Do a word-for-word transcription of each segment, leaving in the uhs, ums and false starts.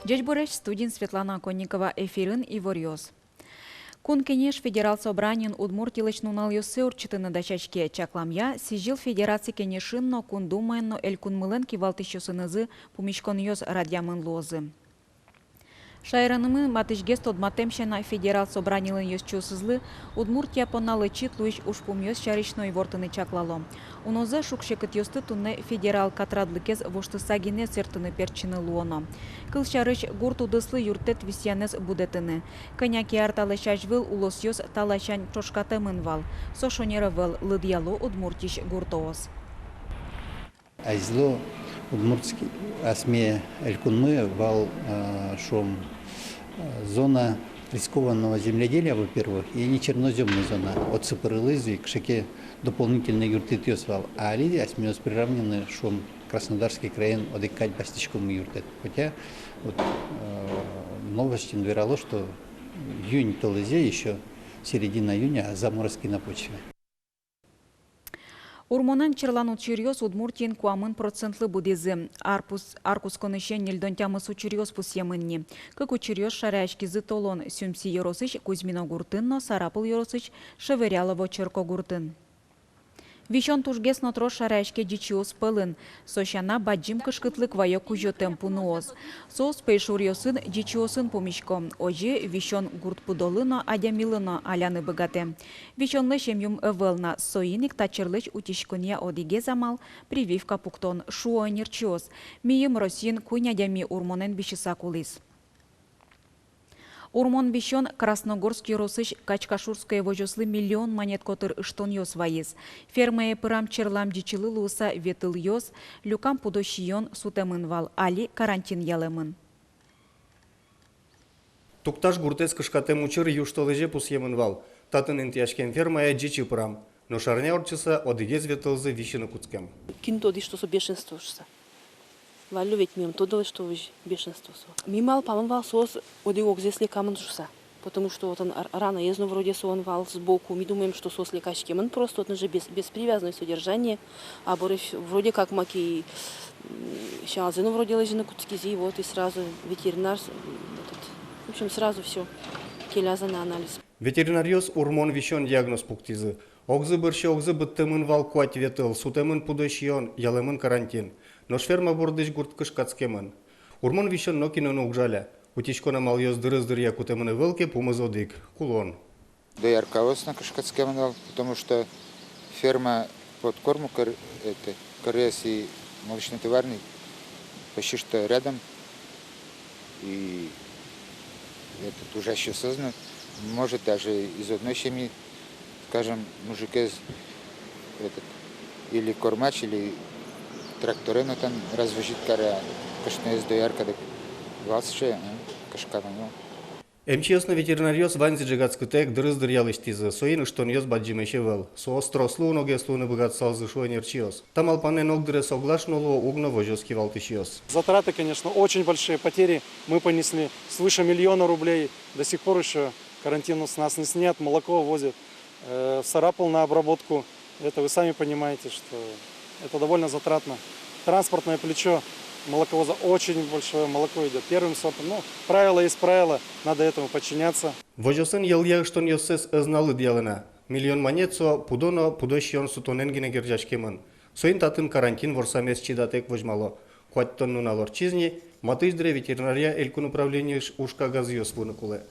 Ӟечбуресь, студиын Светлана Оконникова, эфирын иворъёс. Кун Кенеш Федерал Собраниын Удмуртилэсь нуналъёссэ ортчытыны дасяське. Чакламъя, сӥзьыл Федераци Кенешын но, Кун Думаын но, Элькунмылэн кивалтӥсьёсынызы пумиськонъёс радъямын луозы. Шаеренымы матысьгес тодматэм сяна, Федерал Собранилэн ёзчиосызлы Удмуртия понна лэчыт луись ужпумъёс сярысь но ивортыны чаклало. Унозэ шуг-секытъёсты туннэ федерал катрадлыкез воштыса гинэ сэртыны-пертчыны луоно. Кылсярысь, гурт удыслы юрттэт висъянэз будэтыны. Кӧня ке ар талэсь азьвыл улосъёс та ласянь ӵошкатэмын вал. Со шонер ӧвӧл, лыдъяло Удмуртиысь гуртоос. Азьло Удмуртский, асьме Элькунмы вал, э, шуом, э, зона рискованного земледелия, во-первых, и нечернозёмная зона. Отсы пырылӥз ик кыӵе ке дополнительной юрттэтъёс вал. А али асьмеос приравнены, шуом, Краснодарский краен одӥг кадь басьтӥськомы юрттэт. Хотя вот, э, новостьын верало, что июнь толэзе, ещё середина июня, заморозки на почве. Урмонэн черлан учыръёс Удмуртиын куамын процентлы будӥзы. Ар пус-, ар кутсконысен ньыльдон тямыс учыръёс пусъемын ни. Кык учыръёс шараяськизы толон: Сюмси ёросысь Кузьмино гуртын но Сарапул ёросысь Шеверялово черкогуртын. Висён тужгес но трос шараяське ӟичыос пӧлын. Со сяна, бадӟым кышкытлык вайо кузётэм пуныос. Соос пӧйшуръёсын, ӟичыосын пумисько. Озьы висён гурт пудолы но, адямилы но аляны быгатэ. Висёнлэсь эмъюм ӧвӧл на, соин ик та черлэсь утиськонъя одӥгез амал — прививка пуктон, шуо ӧнерчиос. Мийым Россиын куинь адями урмонэн висьыса кулӥз. Урмон висён Красногорск ёросысь Качкашурское возёслы миллион манет котыр ыштонъёс вайиз. Фермае пырам черлам ӟичылы луыса ветылъёс, люкам пудо сиён сутэмын вал, али карантин ялэмын. Тукташ гуртэз кышкатэм учыр южтолэзе пусъемын вал. Татын интыяськем фермае ӟичы пырам. Нош арня ортчыса одӥгез ветылзы висьыны кутскем. Кин тодӥз, что со бешенство шуса? Валло ведь, мем тодылэ, что вуж бешенство со. Ми малпамын вал, соос одӥг огзэс лекамын шуса. Потому что вот он р-, ранаез но вроде со он вал сбоку. Ми думаем, что соос лекаськемын просто, вот он же без-, беспривязное содержание. А бӧрысь вроде как маке, м, сялзэ но вроде лэзьыны кутскизы, и вот и сразу ветеринар, с-, м, этот, в общем, сразу всё келязы на анализ. Ветеринаръёс урмон висён диагноз пуктӥзы. Огзы бӧрсьы огзы быдтэмын вал куать ветыл, сутэмын пудо сиён, ялэмын карантин. Нош ферма бордысь гурт кышкатскемын. Урмон висён нокинэ но уг жаля. Утиськон амалъёс дырыз дыръя кутэмын ӧвӧл ке, пумыз одӥг — кулон. Дояркаос но кышкатскемын вал, потому что ферма под корму кор-, это, корес и молочно-товарный почти что рядом. И этот, ужасьёсыз но, может, даже из одной семьи, скажем, мужикез этот, или кормач, или тракторен отын развозить каре, кышноез доярка дык вал сыӵе, м, кышкано, ну. Эмчиос но ветеринаръёс ваньзэ ӝегатскытэк, дырыз дыръя лэсьтӥзы, соин ыштонъёс бадӟымесь ӧвӧл. Соос трослы уногес луыны быгатысалзы, шуо ӧнерчиос. Та малпанэн огдыре соглаш но луо уг но возёс кивалтӥсьёс. Затраты, конечно, очень большие, потери мы понесли свыше миллиона рублей. До сих пор ещё карантин с нас не снят, молоко возят, э, в Сарапул на обработку. Это вы сами понимаете, что это довольно затратно. Транспортное плечо молоковоза очень большое, молоко идёт первым сортом. Ну, правило есть правило, надо этому подчиняться. Возёсын йӧлъя ыштонъёссэс ӧз на лыдъялэ на. Миллион манет со пудо но пудо сиён сутонэн гинэ герӟаськемын. Соин татын карантин ворсамез чидатэк возьмало. Куатьтон нунал ортчиз ни, матысь дыре ветеринария элькун управлениысь уж кагазъёс вуыны кулэ.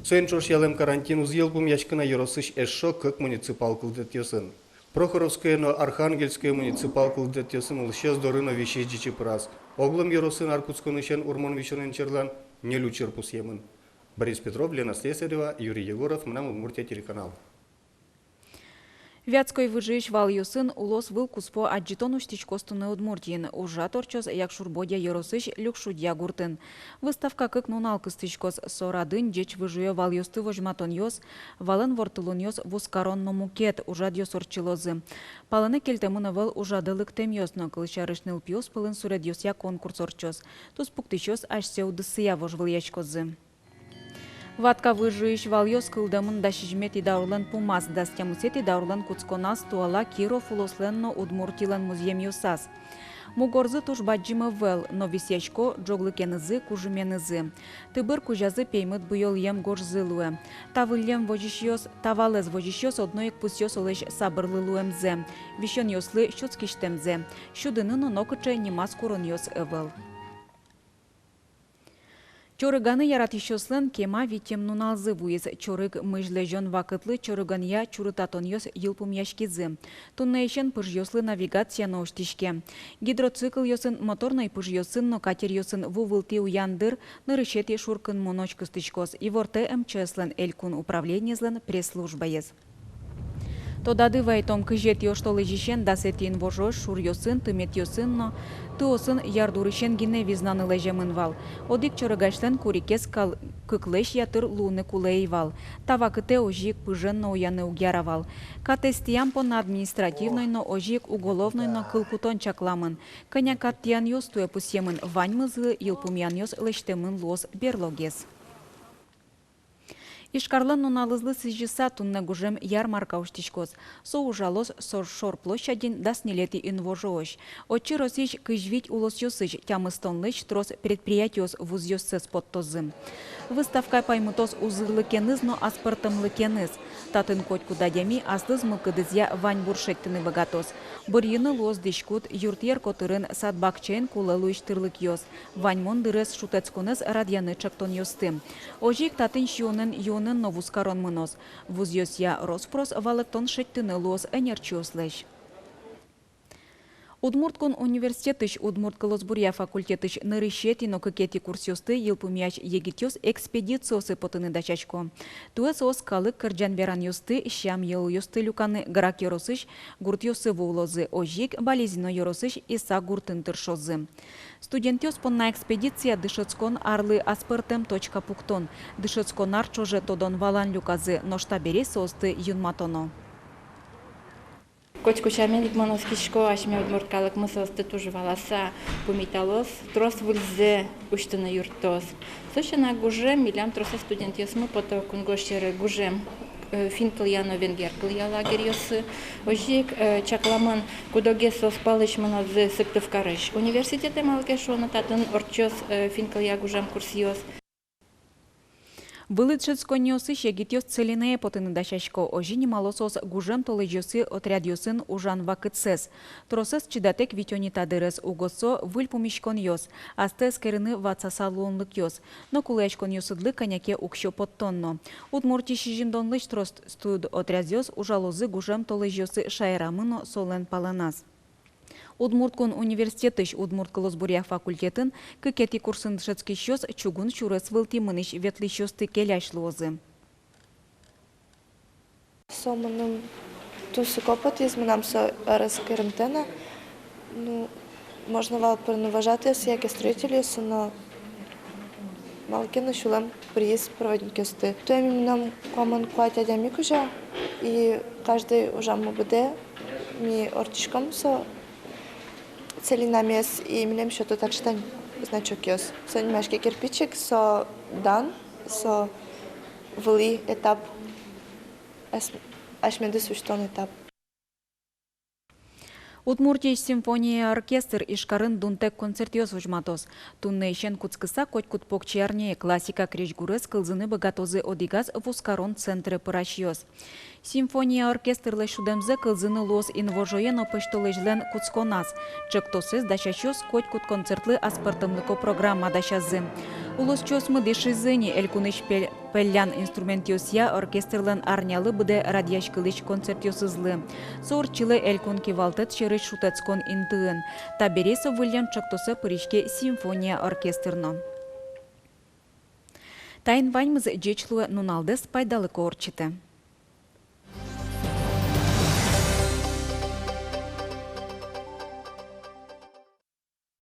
Соин ӵош ялэм карантин уз йылпумъяськы на ёросысь эшшо кык муниципал кылдытэтъёсын. Прохоровское но Архангельское муниципал кылдытэтъёсын улӥсьёс доры но висись ӟичы пыраз. Оглом ёросын ар кутсконысен урмон висёнэн черлан ньыль учыр пусъемын. Борис Петров, Лена Слесарева, Юрий Егоров, «Мынам Удмуртие» телеканал. Вятской выжыысь валъёсын улос вылкуспо адӟытон усьтӥськоз туннэ Удмуртиын. Ужрад ортчоз Якшур-Бӧдья ёросысь Люкшудья гуртын. Выставка кык нунал кыстӥськоз. Со радын ӟеч выжыё валъёсты возьматонъёс, валэн ворттылонъёс вузкарон но мукет ужрадъёс ортчылозы. Палэнэ кельтэмын ӧвӧл ужрадэ лыктэмъёс но. Кылсярысь, нылпиос пӧлын суредъёсъя конкурс ортчоз. Туспуктӥсьёс асьсэ удысъя вожвылъяськозы. Ватка выжыысь валъёс кылдэмын дас сизьыметӥ даурлэн пумаз, дас тямысэтӥ даурлэн кутсконаз туала Киров улослэн но Удмуртилэн музъемъёсаз. Мугорзы туж бадӟым ӧвӧл, но висъясько ӝоглыкенызы, кужыменызы. Тыбыр кузязы пеймыт буёлъем гожзы луэ. Та выллем возисьёс, та валэз возисьёс одно ик пусъё солэсь сабырлы луэмзэ, висёнъёслы сюдскисьтэмзэ. Сюдыны но нокыӵе нимаз куронъёс ӧвӧл. Чорыганы яратӥсьёслэн кема витем нуналзы вуиз. Чорыг мызь лэзён вакытлы чорыганъя чурытатонъёс йылпумъяськизы. Туннэысен пыжъёслы навигация но усьтӥське. Гидроциклъёсын, моторной пыжъёсын но катеръёсын ву вылтӥ уян дыр нырысетӥ шуркынмонозь кыстӥськоз, ивортэ МЧС-лэн элькун управлениезлэн пресс-службаез. Тодады вайтом, кызетӥ оштолэзьысен дасэтӥ инвожоос шуръёсын, тыметъёсын но тыосын ярдурысен гинэ визнаны лэземын вал. Одӥг чорыгасьлэн курикез кал-, кыклэсь ятыр луыны кулэ ӧй вал. Та вакытэ озьы ик пыжен но уяны уг яра вал. Катэз тӥям понна административной но, озьы ик уголовной но кыл кутон чакламын. Кӧня кат тӥянъёс туэ пусъемын, ваньмызлы йылпумъянъёс лэсьтэмын луоз берлогес. Ижкарлэн нуналызлы сӥзьыса туннэ гужем ярмарка усьтӥськоз. Со ужалоз Сор-, Шор площадьын дас ньылетӥ инвожоозь. Отчы Россиысь кызь вить улосъёсысь тямыстонлэсь трос предприятиос вузъёссэс поттозы. Выставка паймытоз узырлыкеныз но аспӧртэмлыкеныз. Татын котькуд адями аслыз мылкыдызъя ваньбур шедьтыны быгатоз. Бырйыны луоз дӥськут, юртъер котырын, сад-бакчаын кулэ луись тырлыкъёс. Ваньмон дырез шутэтсконэз радъяны ӵектонъёсты. Озьы ик татын сиёнэн-юонэн но вузкарон мыноз. Вузъёсъя рос-прос валэктон шедьтыны луоз ӧнерчиослэсь. Удмурт кун университетысь удмурт кылосбуръя факультетысь нырысетӥ но кыкетӥ курсъёсты йылпумъясь егитъёс экспедициосы потыны дасясько. Туэ соос калык кырӟан-веранъёсты, сям-йылолъёсты люканы Грах ёросысь гуртъёсы вуылозы, озьы ик Балезино ёросысь Иса гуртын тыршозы. Студентъёс понна экспедиция дышетскон арлы аспӧртэм точка пуктон, дышетскон ар ӵоже тодон-валан люказы, нош табере соосты юнматоно. Котьку сямен ик мон оскисько, асьме удмурт калыкмы соосты туж валаса пумиталоз, трос выльзэ усьтыны юрттоз. Со сяна гужем, милям тросэз студентъёсмы пото кунгож сьӧры гужем, э, финн кылъя но венгер кылъя лагерьёсы. Озьы ик, э, чакламын, куд-огез соос палысь мынозы Сыктывкарысь университетэ, малы ке шуоно татын ортчоз, э, финн кылъя гужем курсъёс. Вылӥ дышетсконниосысь егитъёс Целинае потыны дасясько, озьы нимало соос гужем толэзьёсы отрядъёсын ужан вакытсэс. Тросэз чидатэк витё ни та дырез, уго со выль пумиськонъёс, астэ эскерыны ватсаса луонлыкъёс. Но кулэяськонъёсыдлы кӧня ке уксё поттон но. Удмуртиысь сизьымдонлэсь трос студотрядъёс ужалозы гужем толэзьёсы шаерамы но солэн палэназ. Удмурт кун университетысь удмурт кылосбуръя факультетын кыкетӥ курсын дышетскисьёс чугун сюрес вылтӥ мынӥсь-ветлӥсьёсты келясь луозы. Со мыным тунсыко потӥз, мынам со ӧрез кырымтэ на. Ну, можно вал пырыны вожатыйёсы яке строительёсы, но малы ке но сюлэм пыриз проводникъёсты. Туэ ми мыном куамын куать адями кузя, и каждый ужаммы быдэ ми ортчиськом со целинамес, и милем сёто таӵе тань значокъёс. Со нимаське кирпичик, со дан, со вылӥ этап, ас-, асьмедыз усьтон этап. Удмуртиысь симфония оркестр Ижкарын дунтэк концертъёс возьматоз. Туннэысен кутскыса, котькуд покчиарняе классика крезьгурез кылзыны быгатозы одӥгаз вузкарон центре пырасьёс. Симфония оркестрлэсь шудэмзэ кылзыны луоз инвожое но пӧсьтолэзьлэн кутсконаз. Ӵектосэз дасясьёс котькуд концертлы аспӧртэмлыко программа дасязы. Улосчиосмы дышизы ини элькунысь пель-, пеллян инструментъёсъя оркестрлэн арнялы быдэ радъяськылӥсь концертъёсызлы. Со ортчылэ элькун кивалтэт сьӧрысь шутэтскон интыын. Табере со выллем ӵектосэ пыриське симфония оркестр но. Таин ваньмыз. Ӟеч луэ, нуналдэс пайдалыко ортчытэ.